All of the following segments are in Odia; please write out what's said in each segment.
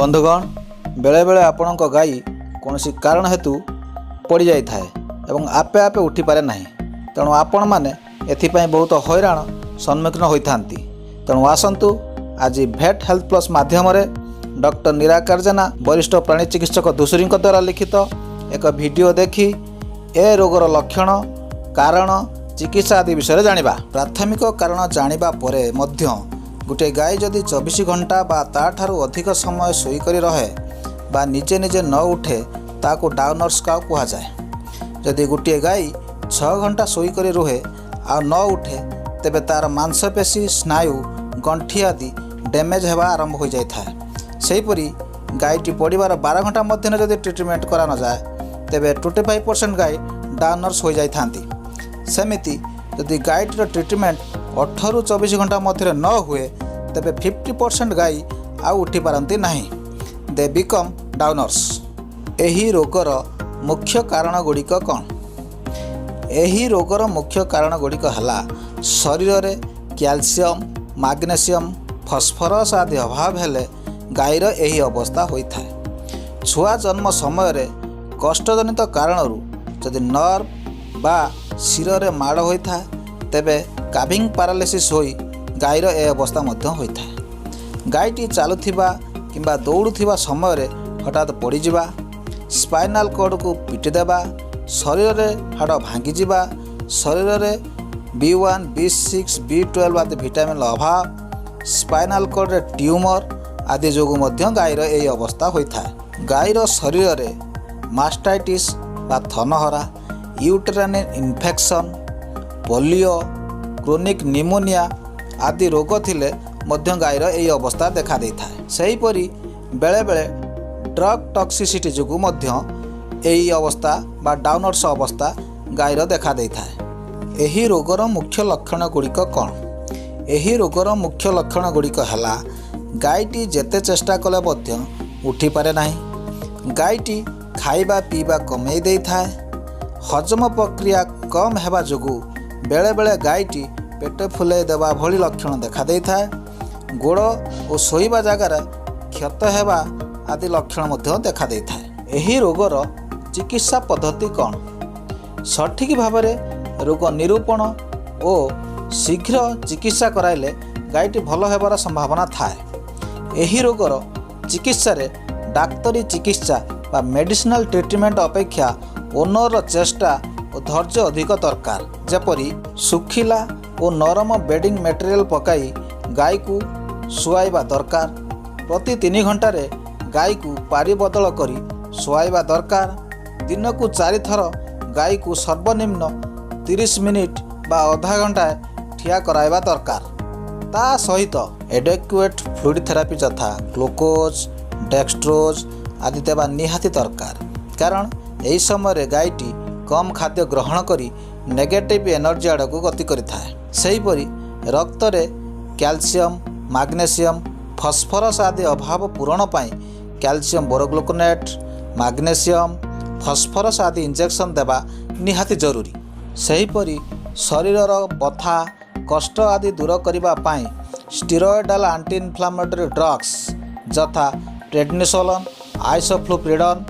ବନ୍ଧୁଗଣ, ବେଳେବେଳେ ଆପଣଙ୍କ ଗାଈ କୌଣସି କାରଣ ହେତୁ ପଡ଼ିଯାଇଥାଏ ଏବଂ ଆପେ ଆପେ ଉଠିପାରେ ନାହିଁ। ତେଣୁ ଆପଣମାନେ ଏଥିପାଇଁ ବହୁତ ହଇରାଣ ସମ୍ମୁଖୀନ ହୋଇଥାନ୍ତି। ତେଣୁ ଆସନ୍ତୁ, ଆଜି ଭେଟ୍ ହେଲ୍ଥ ପ୍ଲସ୍ ମାଧ୍ୟମରେ ଡକ୍ଟର ନିରାକାର ଜେନା, ବରିଷ୍ଠ ପ୍ରାଣୀ ଚିକିତ୍ସକ, ଧୂସୁରୀଙ୍କ ଦ୍ୱାରା ଲିଖିତ ଏକ ଭିଡ଼ିଓ ଦେଖି ଏ ରୋଗର ଲକ୍ଷଣ, କାରଣ, ଚିକିତ୍ସା ଆଦି ବିଷୟରେ ଜାଣିବା। ପ୍ରାଥମିକ କାରଣ ଜାଣିବା ପରେ ମଧ୍ୟ ଗୋଟିଏ ଗାଈ ଯଦି 24 ଘଣ୍ଟା ବା ତା'ଠାରୁ ଅଧିକ ସମୟ ଶୋଇକରି ରହେ ବା ନିଜେ ନିଜେ ନ ଉଠେ, ତାହାକୁ ଡାଉନର୍ସ କାଉ କୁହାଯାଏ। ଯଦି ଗୋଟିଏ ଗାଈ 6 ଘଣ୍ଟା ଶୋଇକରି ରୁହେ ଆଉ ନ ଉଠେ, ତେବେ ତା'ର ମାଂସପେଶୀ, ସ୍ନାୟୁ, ଗଣ୍ଠି ଆଦି ଡ୍ୟାମେଜ୍ ହେବା ଆରମ୍ଭ ହୋଇଯାଇଥାଏ। ସେହିପରି ଗାଈଟି ପଡ଼ିବାର 12 ଘଣ୍ଟା ମଧ୍ୟରେ ଯଦି ଟ୍ରିଟମେଣ୍ଟ କରାନଯାଏ, ତେବେ 25% ଗାଈ ଡାଉନର୍ସ ହୋଇଯାଇଥାନ୍ତି। ସେମିତି ଯଦି ଗାଈଟିର ଟ୍ରିଟମେଣ୍ଟ 18ରୁ 24 ଘଣ୍ଟା ମଧ୍ୟରେ ନ ହୁଏ, ତେବେ 50% ଗାଈ ଆଉ ଉଠିପାରନ୍ତି ନାହିଁ। They become downers. ଏହି ରୋଗର ମୁଖ୍ୟ କାରଣ ଗୁଡ଼ିକ କ'ଣ? ଏହି ରୋଗର ମୁଖ୍ୟ କାରଣ ଗୁଡ଼ିକ ହେଲା, ଶରୀରରେ କ୍ୟାଲସିୟମ୍, ମାଗ୍ନେସିୟମ୍, ଫସ୍ଫରସ୍ ଆଦି ଅଭାବ ହେଲେ ଗାଈର ଏହି ଅବସ୍ଥା ହୋଇଥାଏ। ଛୁଆ ଜନ୍ମ ସମୟରେ କଷ୍ଟଜନିତ କାରଣରୁ ଯଦି ନର୍ଭ ବା ଶିରରେ ମାଡ଼ ହୋଇଥାଏ, ତେବେ କାଭିଂ ପାରାଲିସିସ୍ ହୋଇ ଗାଈର ଏ ଅବସ୍ଥା ମଧ୍ୟ ହୋଇଥାଏ। ଗାଈଟି ଚାଲୁଥିବା କିମ୍ବା ଦୌଡ଼ୁଥିବା ସମୟରେ ହଠାତ୍ ପଡ଼ିଯିବା, ସ୍ପାଇନାଲ୍ କର୍ଡ଼କୁ ପିଟିଦେବା, ଶରୀରରେ ହାଡ଼ ଭାଙ୍ଗିଯିବା, ଶରୀରରେ B1, B6, B12 ଆଦି ଭିଟାମିନ୍ର ଅଭାବ, ସ୍ପାଇନାଲ୍ କର୍ଡ଼ରେ ଟ୍ୟୁମର୍ ଆଦି ଯୋଗୁଁ ମଧ୍ୟ ଗାଈର ଏହି ଅବସ୍ଥା ହୋଇଥାଏ। ଗାଈର ଶରୀରରେ ମାଷ୍ଟାଇଟିସ୍ ବା ଥନହରା, uterine infection, polio, chronic pneumonia ଆଦି ରୋଗ ଥିଲେ ମଧ୍ୟ ଗାଈର ଏହି ଅବସ୍ଥା ଦେଖାଦେଇଥାଏ। ସେହିପରି ବେଳେବେଳେ ଡ୍ରଗ୍ ଟକ୍ସିସିଟି ଯୋଗୁଁ ମଧ୍ୟ ଏହି ଅବସ୍ଥା ବା ଡାଉନର୍ସ ଅବସ୍ଥା ଗାଈର ଦେଖାଦେଇଥାଏ। ଏହି ରୋଗର ମୁଖ୍ୟ ଲକ୍ଷଣ ଗୁଡ଼ିକ କ'ଣ? ଏହି ରୋଗର ମୁଖ୍ୟ ଲକ୍ଷଣ ଗୁଡ଼ିକ ହେଲା, ଗାଈଟି ଯେତେ ଚେଷ୍ଟା କଲେ ମଧ୍ୟ ଉଠିପାରେ ନାହିଁ। ଗାଈଟି ଖାଇବା ପିଇବା କମେଇ ଦେଇଥାଏ। ହଜମ ପ୍ରକ୍ରିୟା କମ୍ ହେବା ଯୋଗୁଁ ବେଳେବେଳେ ଗାଈଟି ପେଟ ଫୁଲେଇ ଦେବା ଭଳି ଲକ୍ଷଣ ଦେଖାଦେଇଥାଏ। ଗୋଡ଼ ଓ ଶୋଇବା ଜାଗାରେ କ୍ଷତ ହେବା ଆଦି ଲକ୍ଷଣ ମଧ୍ୟ ଦେଖାଦେଇଥାଏ। ଏହି ରୋଗର ଚିକିତ୍ସା ପଦ୍ଧତି କ'ଣ? ସଠିକ୍ ଭାବରେ ରୋଗ ନିରୂପଣ ଓ ଶୀଘ୍ର ଚିକିତ୍ସା କରାଇଲେ ଗାଈଟି ଭଲ ହେବାର ସମ୍ଭାବନା ଥାଏ। ଏହି ରୋଗର ଚିକିତ୍ସାରେ ଡାକ୍ତରୀ ଚିକିତ୍ସା ବା ମେଡ଼ିସିନାଲ ଟ୍ରିଟମେଣ୍ଟ ଅପେକ୍ଷା ଓନରର ଚେଷ୍ଟା ଓ ଧୈର୍ଯ୍ୟ ଅଧିକ ଦରକାର। ଯେପରି ଶୁଖିଲା ଓ ନରମ ବେଡ଼ିଂ ମେଟେରିଆଲ ପକାଇ ଗାଈକୁ ଶୁଆଇବା ଦରକାର। ପ୍ରତି 3 ଘଣ୍ଟାରେ ଗାଈକୁ ପାରି ବଦଳ କରି ଶୁଆଇବା ଦରକାର। ଦିନକୁ ଚାରିଥର ଗାଈକୁ ସର୍ବନିମ୍ନ 30 ମିନିଟ୍ ବା ଅଧା ଘଣ୍ଟାଏ ଠିଆ କରାଇବା ଦରକାର। ତା ସହିତ ଏଡେକ୍ୟୁଏଟ୍ ଫ୍ଲୁଇଡ଼ ଥେରାପି ଯଥା ଗ୍ଲୁକୋଜ୍, ଡେକ୍ସଟ୍ରୋଜ୍ ଆଦି ଦେବା ନିହାତି ଦରକାର, କାରଣ ଏହି ସମୟରେ ଗାଈଟି କମ୍ ଖାଦ୍ୟ ଗ୍ରହଣ କରି ନେଗେଟିଭ୍ ଏନର୍ଜି ଆଡ଼କୁ ଗତି କରିଥାଏ। ସେହିପରି ରକ୍ତରେ କ୍ୟାଲସିୟମ୍, ମାଗ୍ନେସିୟମ୍, ଫସ୍ଫରସ୍ ଆଦି ଅଭାବ ପୂରଣ ପାଇଁ କ୍ୟାଲସିୟମ୍ ବୋରୋଗ୍ଲୁକୋନେଟ୍, ମାଗ୍ନେସିୟମ୍, ଫସ୍ଫରସ୍ ଆଦି ଇଞ୍ଜେକ୍ସନ୍ ଦେବା ନିହାତି ଜରୁରୀ। ସେହିପରି ଶରୀରର ବଥା, କଷ୍ଟ ଆଦି ଦୂର କରିବା ପାଇଁ ଷ୍ଟିରଏଡ଼ାଲ୍ ଆଣ୍ଟି ଇନଫ୍ଲାମେଟୋରୀ ଡ୍ରଗ୍ସ ଯଥା ପ୍ରେଡନିସୋଲନ୍, ଆଇସୋଫ୍ଲୁପ୍ରିଡନ୍,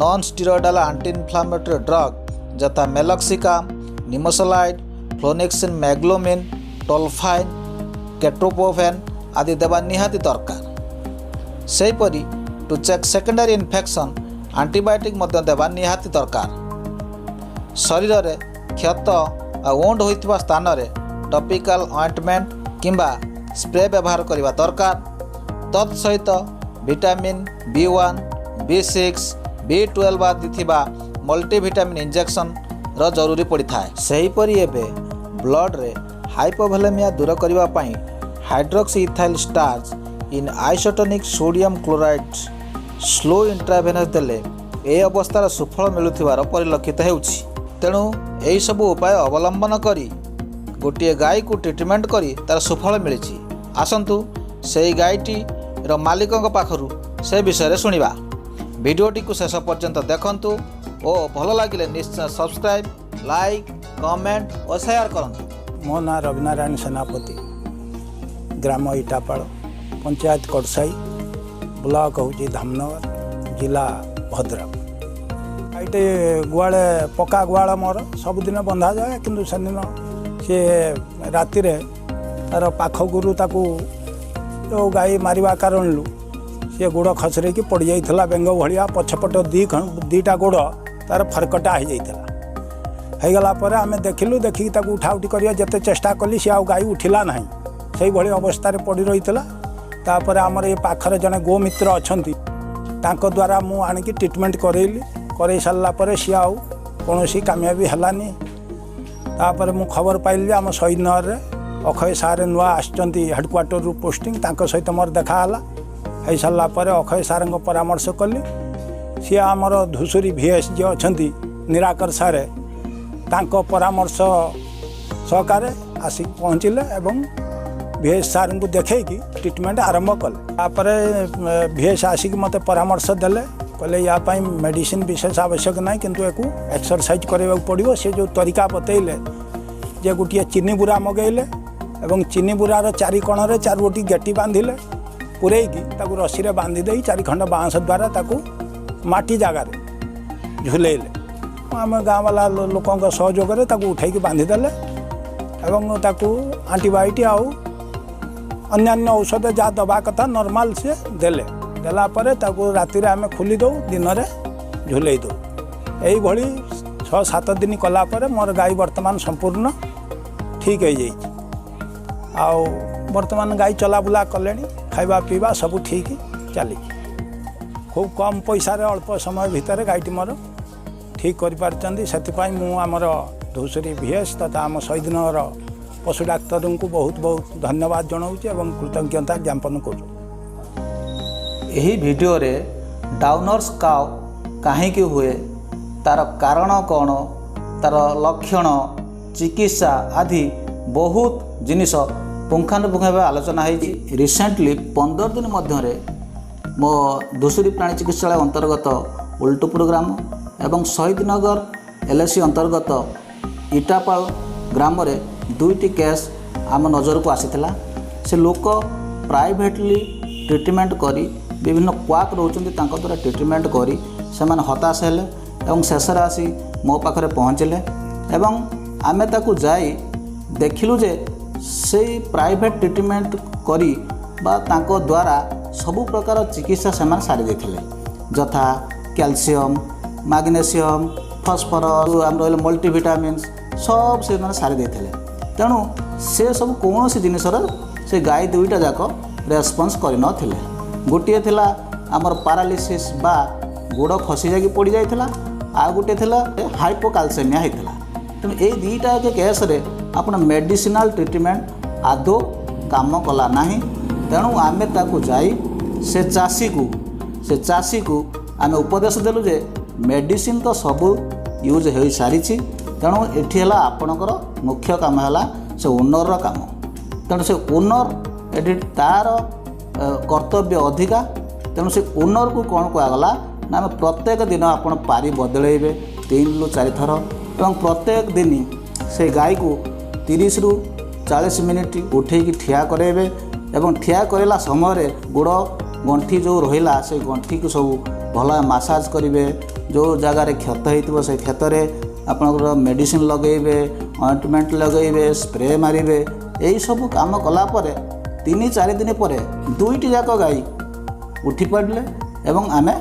non steroidal anti inflammatory drug ଯଥା ମେଲକ୍ସିକାମ୍, ନିମେସୁଲାଇଡ୍, ଫ୍ଲୋନିକ୍ସିନ୍ ମେଗ୍ଲୋମିନ୍, ଟୋଲଫାଇନ୍, କେଟୋପ୍ରୋଫେନ୍ ଆଦି ଦେବା ନିହାତି ଦରକାର। ସେହିପରି to check secondary infection antibiotic ମଧ୍ୟ ଦେବା ନିହାତି ଦରକାର। ଶରୀରରେ କ୍ଷତ ବା ୱୁଣ୍ଡ ହୋଇଥିବା ସ୍ଥାନରେ ଟପିକାଲ ଅଏଣ୍ଟମେଣ୍ଟ କିମ୍ବା ସ୍ପ୍ରେ ବ୍ୟବହାର କରିବା ଦରକାର। ତତ୍ ସହିତ ଭିଟାମିନ୍ ବି1, ବି6, ବି12 ଆଦି ଥିବା ମଲ୍ଟିଭିଟାମିନ୍ ଇଞ୍ଜେକ୍ସନ୍ର ଜରୁରୀ ପଡ଼ିଥାଏ। ସେହିପରି ଏବେ ବ୍ଲଡ଼ରେ ହାଇପୋଭୋଲେମିଆ ଦୂର କରିବା ପାଇଁ hydroxy ethyl starch in isotonic sodium chloride slow intravenous ଦେଲେ ଏ ଅବସ୍ଥାର ସୁଫଳ ମିଳୁଥିବାର ପରିଲକ୍ଷିତ ହେଉଛି। ତେଣୁ ଏହିସବୁ ଉପାୟ ଅବଲମ୍ବନ କରି ଗୋଟିଏ ଗାଈକୁ ଟ୍ରିଟମେଣ୍ଟ କରି ତା'ର ସୁଫଳ ମିଳିଛି। ଆସନ୍ତୁ, ସେହି ଗାଈଟିର ମାଲିକଙ୍କ ପାଖରୁ ସେ ବିଷୟରେ ଶୁଣିବା। ଭିଡ଼ିଓଟିକୁ ଶେଷ ପର୍ଯ୍ୟନ୍ତ ଦେଖନ୍ତୁ ଓ ଭଲ ଲାଗିଲେ ନିଶ୍ଚୟ ସବସ୍କ୍ରାଇବ୍, ଲାଇକ୍, କମେଣ୍ଟ ଓ ସେୟାର କରନ୍ତୁ। ମୋ ନାଁ ରବିନାରାୟଣ ସେନାପତି, ଗ୍ରାମ ଇଟାପାଳ, ପଞ୍ଚାୟତ କଡ଼ସାଇ, ବ୍ଲକ ହେଉଛି ଧାମନଗର, ଜିଲ୍ଲା ଭଦ୍ରକ। ଏଇଠି ଗୁହାଳେ, ପକ୍କା ଗୁହାଳ ମୋର ସବୁଦିନ ବନ୍ଧାଯାଏ, କିନ୍ତୁ ସେଦିନ ସିଏ ରାତିରେ ତାର ପାଖ ଗୋରୁ ତାକୁ ଯେଉଁ ଗାଈ ମାରିବା କାରଣରୁ ସିଏ ଗୋଡ଼ ଖସରେଇକି ପଡ଼ିଯାଇଥିଲା ବେଙ୍ଗ ଭଳିଆ। ପଛପଟ ଦୁଇଟା ଗୋଡ଼ ତାର ଫରକଟା ହେଇଯାଇଥିଲା। ହେଇଗଲା ପରେ ଆମେ ଦେଖିଲୁ, ଦେଖିକି ତାକୁ ଉଠା ଉଠି କରିବା ଯେତେ ଚେଷ୍ଟା କଲି, ସିଏ ଆଉ ଗାଈ ଉଠିଲା ନାହିଁ, ସେଇଭଳି ଅବସ୍ଥାରେ ପଡ଼ି ରହିଥିଲା। ତାପରେ ଆମର ଏ ପାଖରେ ଜଣେ ଗୋମିତ୍ର ଅଛନ୍ତି, ତାଙ୍କ ଦ୍ୱାରା ମୁଁ ଆଣିକି ଟ୍ରିଟମେଣ୍ଟ କରେଇଲି। କରେଇ ସାରିଲା ପରେ ସିଏ ଆଉ କୌଣସି କାମୟାବି ହେଲାନି। ତାପରେ ମୁଁ ଖବର ପାଇଲି ଯେ ଆମ ଶହୀଦନଗରରେ ଅକ୍ଷୟ ସାର୍ ନୂଆ ଆସିଛନ୍ତି ହେଡ଼କ୍ୱାର୍ଟରରୁ ପୋଷ୍ଟିଂ। ତାଙ୍କ ସହିତ ମୋର ଦେଖା ହେଲା। ହେଇସାରିଲା ପରେ ଅକ୍ଷୟ ସାର୍ଙ୍କ ପରାମର୍ଶ କଲି। ସିଏ ଆମର ଧୂସୁରୀ ଭିଏସ୍ ଯିଏ ଅଛନ୍ତି ନିରାକର ସାର୍, ତାଙ୍କ ପରାମର୍ଶ ସହକାରେ ଆସିକି ପହଞ୍ଚିଲେ ଏବଂ ଭିଏସ୍ ସାର୍ଙ୍କୁ ଦେଖେଇକି ଟ୍ରିଟମେଣ୍ଟ ଆରମ୍ଭ କଲେ। ତାପରେ ଭିଏସ୍ ଆସିକି ମୋତେ ପରାମର୍ଶ ଦେଲେ, କହିଲେ ୟା ପାଇଁ ମେଡ଼ିସିନ ବିଶେଷ ଆବଶ୍ୟକ ନାହିଁ, କିନ୍ତୁ ୟାକୁ ଏକ୍ସରସାଇଜ୍ କରିବାକୁ ପଡ଼ିବ। ସେ ଯେଉଁ ତରିକା ବତେଇଲେ ଯେ ଗୋଟିଏ ଚିନି ବୁରା ମଗେଇଲେ ଏବଂ ଚିନି ବୁରାର ଚାରି କୋଣରେ ଚାରୋଟି ଗେଟି ବାନ୍ଧିଲେ, ପୂରେଇକି ତାକୁ ରସିରେ ବାନ୍ଧି ଦେଇ ଚାରିଖଣ୍ଡ ବାଉଁଶ ଦ୍ୱାରା ତାକୁ ମାଟି ଜାଗାରେ ଝୁଲେଇଲେ। ଆମ ଗାଁବାଲା ଲୋକଙ୍କ ସହଯୋଗରେ ତାକୁ ଉଠେଇକି ବାନ୍ଧିଦେଲେ ଏବଂ ତାକୁ ଆଣ୍ଟିବାୟୋଟିକ୍ ଆଉ ଅନ୍ୟାନ୍ୟ ଔଷଧ ଯାହା ଦେବା କଥା ନର୍ମାଲ ସିଏ ଦେଲେ। ଦେଲା ପରେ ତାକୁ ରାତିରେ ଆମେ ଖୋଲି ଦେଉ, ଦିନରେ ଝୁଲେଇ ଦେଉ। ଏଇଭଳି 6-7 ଦିନ କଲା ପରେ ମୋର ଗାଈ ବର୍ତ୍ତମାନ ସମ୍ପୂର୍ଣ୍ଣ ଠିକ୍ ହେଇଯାଇଛି। ଆଉ ବର୍ତ୍ତମାନ ଗାଈ ଚଲାବୁଲା କଲେଣି, ଖାଇବା ପିଇବା ସବୁ ଠିକ୍ ଚାଲିଛି। ଖୁବ୍ କମ୍ ପଇସାରେ ଅଳ୍ପ ସମୟ ଭିତରେ ଗାଈଟି ମୋର ଠିକ୍ କରିପାରିଛନ୍ତି। ସେଥିପାଇଁ ମୁଁ ଆମର ଧୂସୁରୀ ଭିଏସ୍ ତଥା ଆମ ଶହୀଦନଗର ପଶୁ ଡାକ୍ତରଙ୍କୁ ବହୁତ ବହୁତ ଧନ୍ୟବାଦ ଜଣାଉଛି ଏବଂ କୃତଜ୍ଞତା ଜ୍ଞାପନ କରୁଛି। ଏହି ଭିଡ଼ିଓରେ ଡାଉନର୍ସ କାଉ କାହିଁକି ହୁଏ, ତା'ର କାରଣ କ'ଣ, ତା'ର ଲକ୍ଷଣ, ଚିକିତ୍ସା ଆଦି ବହୁତ ଜିନିଷ ପୁଙ୍ଖାନୁପୁଙ୍ଖ ଭାବେ ଆଲୋଚନା ହେଇଛି। ରିସେଣ୍ଟଲି 15 ଦିନ ମଧ୍ୟରେ ମୋ ଧୂସୁରୀ ପ୍ରାଣୀ ଚିକିତ୍ସାଳୟ ଅନ୍ତର୍ଗତ ଉଲ୍ଟୁପୁର ଗ୍ରାମ ଏବଂ ଶହୀଦନଗର ଏଲ୍ଏସି ଅନ୍ତର୍ଗତ ଇଟାପାଳ ଗ୍ରାମରେ ଦୁଇଟି କେସ୍ ଆମ ନଜରକୁ ଆସିଥିଲା। ସେ ଲୋକ ପ୍ରାଇଭେଟଲି ଟ୍ରିଟମେଣ୍ଟ କରି, ବିଭିନ୍ନ କ୍ୱାକ୍ ରହୁଛନ୍ତି, ତାଙ୍କ ଦ୍ୱାରା ଟ୍ରିଟମେଣ୍ଟ କରି ସେମାନେ ହତାଶ ହେଲେ ଏବଂ ଶେଷରେ ଆସି ମୋ ପାଖରେ ପହଞ୍ଚିଲେ ଏବଂ ଆମେ ତାକୁ ଯାଇ ଦେଖିଲୁ ଯେ ସେଇ ପ୍ରାଇଭେଟ୍ ଟ୍ରିଟମେଣ୍ଟ କରି ବା ତାଙ୍କ ଦ୍ୱାରା ସବୁ ପ୍ରକାର ଚିକିତ୍ସା ସେମାନେ ସାରି ଦେଇଥିଲେ, ଯଥା କ୍ୟାଲସିୟମ୍, ମାଗ୍ନେସିୟମ୍, ଫସ୍ଫରସ୍, ଆମର ରହିଲା ମଲ୍ଟିଭିଟାମିନ୍ସ, ସବୁ ସେମାନେ ସାରି ଦେଇଥିଲେ। ତେଣୁ ସେ ସବୁ କୌଣସି ଜିନିଷର ସେ ଗାଈ ଦୁଇଟା ଯାକ ରେସ୍ପନ୍ସ କରିନଥିଲେ। ଗୋଟିଏ ଥିଲା ଆମର ପାରାଲିସିସ୍ ବା ଗୋଡ଼ ଖସି ଯାଇକି ପଡ଼ିଯାଇଥିଲା, ଆଉ ଗୋଟିଏ ଥିଲା ହାଇପୋକାଲସେମିଆ ହେଇଥିଲା। ତେଣୁ ଏଇ ଦୁଇଟା ଯାକ କେସ୍ରେ ଆପଣ ମେଡ଼ିସିନାଲ ଟ୍ରିଟମେଣ୍ଟ ଆଦୌ କାମ କଲା ନାହିଁ। ତେଣୁ ଆମେ ତାକୁ ଯାଇ ସେ ଚାଷୀକୁ ଆମେ ଉପଦେଶ ଦେଲୁ ଯେ ମେଡ଼ିସିନ ତ ସବୁ ୟୁଜ୍ ହୋଇସାରିଛି, ତେଣୁ ଏଠି ହେଲା ଆପଣଙ୍କର ମୁଖ୍ୟ କାମ ହେଲା ସେ ଓନର୍ର କାମ। ତେଣୁ ସେ ଓନର୍ ଏଠି ତା'ର କର୍ତ୍ତବ୍ୟ ଅଧିକା। ତେଣୁ ସେ ଓନର୍କୁ କ'ଣ କୁହାଗଲା ନା, ଆମେ ପ୍ରତ୍ୟେକ ଦିନ ଆପଣ ପାରି ବଦଳେଇବେ 3ରୁ 4 ଥର ଏବଂ ପ୍ରତ୍ୟେକ ଦିନ ସେ ଗାଈକୁ 30ରୁ 40 ମିନିଟ୍ ଉଠେଇକି ଠିଆ କରାଇବେ ଏବଂ ଠିଆ କରାଇଲା ସମୟରେ ଗୋଡ଼ ଗଣ୍ଠି ଯେଉଁ ରହିଲା, ସେ ଗଣ୍ଠିକୁ ସବୁ ଭଲ ମାସାଜ କରିବେ। ଯେଉଁ ଜାଗାରେ କ୍ଷତ ହେଇଥିବ, ସେ କ୍ଷତରେ ଆପଣଙ୍କର ମେଡ଼ିସିନ ଲଗାଇବେ, ଅଏଣ୍ଟମେଣ୍ଟ ଲଗାଇବେ, ସ୍ପ୍ରେ ମାରିବେ। ଏଇସବୁ କାମ କଲା ପରେ 3-4 ଦିନ ପରେ ଦୁଇଟି ଯାକ ଗାଈ ଉଠି ପଡ଼ିଲେ ଏବଂ ଆମେ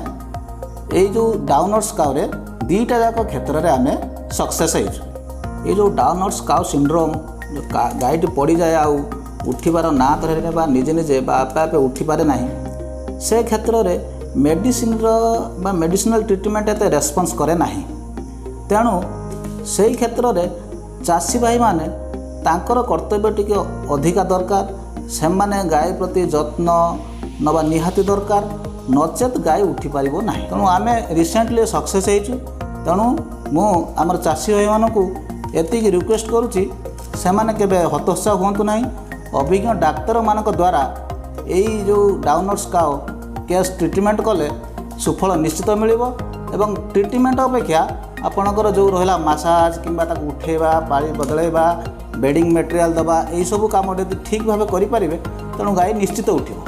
ଏଇ ଯେଉଁ ଡାଉନର୍ସ କାଉରେ ଦୁଇଟା ଯାକ କ୍ଷେତ୍ରରେ ଆମେ ସକ୍ସେସ୍ ହେଇଛୁ। ଏଇ ଯେଉଁ ଡାଉନର୍ସ କାଉ ସିଣ୍ଡ୍ରୋମ୍, ଯେଉଁ ଗାଈଟି ପଡ଼ିଯାଏ ଆଉ ଉଠିବାର ନାଁ ଧରେ ବା ନିଜେ ନିଜେ ବା ଆପେ ଆପେ ଉଠିପାରେ ନାହିଁ, ସେ କ୍ଷେତ୍ରରେ ମେଡ଼ିସିନର ବା ମେଡ଼ିସିନାଲ ଟ୍ରିଟମେଣ୍ଟ ଏତେ ରେସ୍ପନ୍ସ କରେ ନାହିଁ। ତେଣୁ ସେଇ କ୍ଷେତ୍ରରେ ଚାଷୀ ଭାଇମାନେ ତାଙ୍କର କର୍ତ୍ତବ୍ୟ ଟିକେ ଅଧିକା ଦରକାର। ସେମାନେ ଗାଈ ପ୍ରତି ଯତ୍ନ ନେବା ନିହାତି ଦରକାର, ନଚେତ୍ ଗାଈ ଉଠିପାରିବ ନାହିଁ। ତେଣୁ ଆମେ ରିସେଣ୍ଟଲି ସକ୍ସେସ୍ ହେଇଛୁ। ତେଣୁ ମୁଁ ଆମର ଚାଷୀ ଭାଇମାନଙ୍କୁ ଏତିକି ରିକ୍ୱେଷ୍ଟ କରୁଛି, ସେମାନେ କେବେ ହତୋତ୍ସାହ ହୁଅନ୍ତୁ ନାହିଁ। ଅଭିଜ୍ଞ ଡାକ୍ତରମାନଙ୍କ ଦ୍ୱାରା ଏଇ ଯେଉଁ ଡାଉନର୍ସ କାଉ କେସ୍ ଟ୍ରିଟମେଣ୍ଟ କଲେ ସୁଫଳ ନିଶ୍ଚିତ ମିଳିବ ଏବଂ ଟ୍ରିଟମେଣ୍ଟ ଅପେକ୍ଷା ଆପଣଙ୍କର ଯେଉଁ ରହିଲା ମାସାଜ କିମ୍ବା ତାକୁ ଉଠେଇବା, ପାଳି ବଦଳାଇବା, ବେଡ଼ିଂ ମେଟେରିଆଲ୍ ଦେବା, ଏଇସବୁ କାମ ଯଦି ଠିକ୍ ଭାବେ କରିପାରିବେ, ତେଣୁ ଗାଈ ନିଶ୍ଚିତ ଉଠିବ।